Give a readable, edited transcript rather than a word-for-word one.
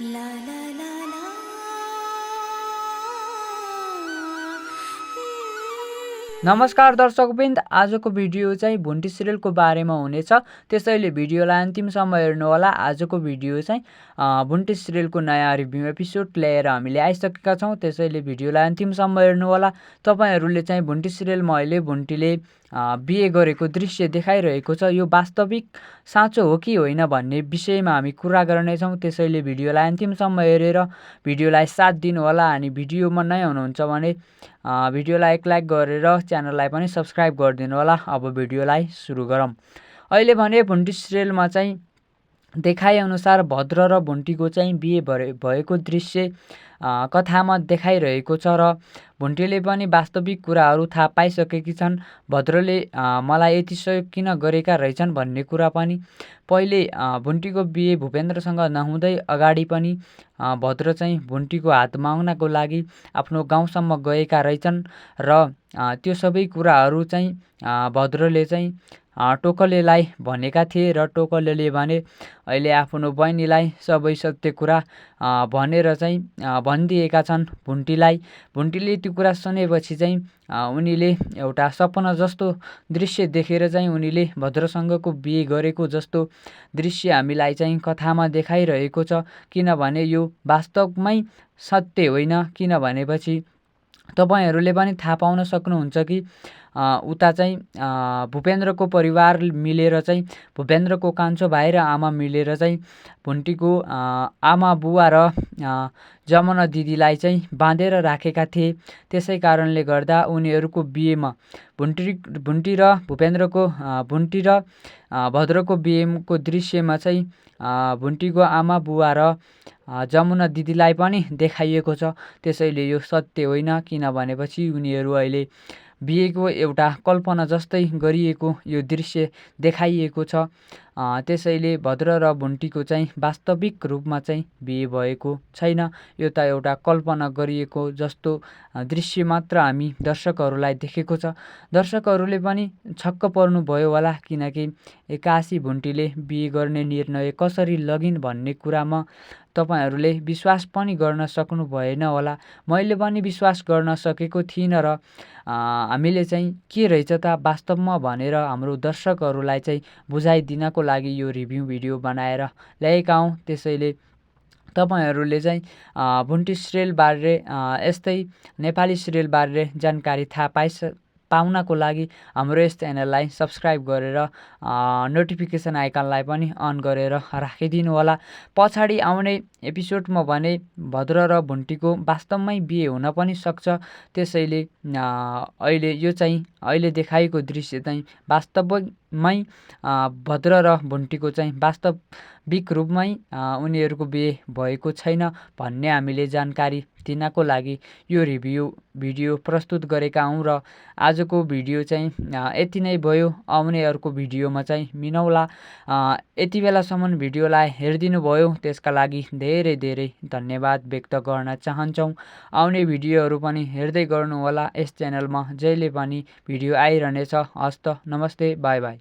La la la la. नमस्कार दर्शकवृन्द, आजको video चाहिँ भुन्टी सिरियलको बारेमा हुनेछ, त्यसैले भिडियोलाई अन्तिमसम्म हेर्नुहोला। आजको भिडियो चाहिँ भुन्टी सिरियलको नयाँ रिभ्यू एपिसोड लिएर हामीले आइसकेका छौँ, त्यसैले भिडियोलाई अन्तिमसम्म हेर्नुहोला। तपाईहरूले चाहिँ भुन्टी सिरियलमा अहिले भुन्टीले बिहे गरेको दृश्य देखाइरहेको छ, यो वास्तविक साँचो हो कि होइन भन्ने विषयमा हामी कुरा गर्नेछौँ, त्यसैले भिडियोलाई अन्तिमसम्म हेरेर भिडियोलाई साथ दिनुहोला। अनि भिडियोमा नयाँ हुनुहुन्छ भने भिडियोलाई एक लाइक गरेर च्यानललाई पनि सब्सक्राइब गरिदिनु होला। अब भिडियोलाई सुरु गरौँ। अहिले भने भुन्टी सिरियलमा चाहिँ देखाएअनुसार भद्र र भुन्टीको चाहिँ बिहे भएको दृश्य कथामा देखाइरहेको छ र भुन्टीले पनि वास्तविक कुराहरू थाहा पाइसकेकी छन्। भद्रले मलाई यति सहयोग किन गरेका रहेछन् भन्ने कुरा पनि पहिले भुन्टीको बिहे भूपेन्द्रसँग नहुँदै अगाडि पनि भद्र चाहिँ भुन्टीको हात माग्नको लागि आफ्नो गाउँसम्म गएका रहेछन् र त्यो सबै कुराहरू चाहिँ भद्रले चाहिँ टोकलेलाई भनेका थिए र टोकलेले भने अहिले आफ्नो बहिनीलाई सबै सत्य कुरा भनेर चाहिँ भनिदिएका छन् भुन्टीलाई। भुन्टीले त्यो कुरा सुनेपछि चाहिँ उनीले एउटा सपना जस्तो दृश्य देखेर चाहिँ उनीले भद्रसँगको बिहे गरेको जस्तो दृश्य हामीलाई चाहिँ कथामा देखाइरहेको छ, किनभने यो वास्तवमै सत्य होइन। किनभनेपछि तपाईहरूले पनि थाहा पाउन सक्नुहुन्छ कि उता चाहिँ भूपेन्द्रको परिवार मिलेर चाहिँ भूपेन्द्रको कान्छो भाइ र आमा मिलेर चाहिँ भुन्टीको आमा बुवा र जमुना दिदीलाई चाहिँ बाँधेर राखेका थिए। त्यसै कारणले गर्दा उनीहरूको बिहेमा भुन्टी र भूपेन्द्रको भुन्टी र भद्रको बिहेको दृश्यमा चाहिँ भुन्टीको आमा बुवा र जमुना दिदीलाई पनि देखाइएको छ। त्यसैले यो सत्य होइन, किनभनेपछि उनीहरू अहिले बिहेको एउटा कल्पना जस्तै गरिएको यो दृश्य देखाइएको छ। त्यसैले भद्र र भुन्टीको चाहिँ वास्तविक रूपमा चाहिँ बिहे भएको छैन, यो त एउटा कल्पना गरिएको जस्तो दृश्य मात्र हामी दर्शकहरूलाई देखेको छ। दर्शकहरूले पनि छक्क पर्नुभयो होला, किनकि एक्कासी भुन्टीले बिहे गर्ने निर्णय कसरी लगिन् भन्ने कुरामा तपाईहरूले विश्वास पनि गर्न सक्नु भएन होला। मैले पनि विश्वास गर्न सकेको थिइनँ र हामीले चाहिँ के रहेछ त वास्तवमा भनेर हाम्रो दर्शकहरूलाई चाहिँ बुझाइदिनको लागि यो रिभ्यू भिडियो बनाएर ल्याएका हौँ। त्यसैले तपाईहरूले चाहिँ भुन्टी सिरियलबारे यस्तै नेपाली सिरियलबारे जानकारी थाहा पाउनको लागि हाम्रो यस च्यानललाई सब्सक्राइब गरेर नोटिफिकेसन आइकनलाई पनि अन गरेर राखिदिनु होला। पछाडि आउने एपिसोडमा भने भद्र र भुन्टीको वास्तवमै बिहे हुन पनि सक्छ। त्यसैले अहिले यो चाहिँ अहिले देखाएको दृश्य चाहिँ वास्तवमै भद्र र भुन्टीको चाहिँ वास्तविक रूपमै उनीहरूको बिहे भएको छैन भन्ने हामीले जानकारी दिनको लागि यो रिभ्यू भिडियो प्रस्तुत गरेका हौँ। र आजको भिडियो चाहिँ यति नै भयो। आउने अर्को भिडियोमा चाहिँ मिलाउँला। यति बेलासम्म भिडियोलाई हेरिदिनु भयो त्यसका लागि धेरै धेरै धन्यवाद व्यक्त गर्न चाहन्छौँ। आउने भिडियोहरू पनि हेर्दै गर्नुहोला। यस च्यानलमा जहिले पनि भिडियो आइरहनेछ। हस्त नमस्ते, बाई बाई।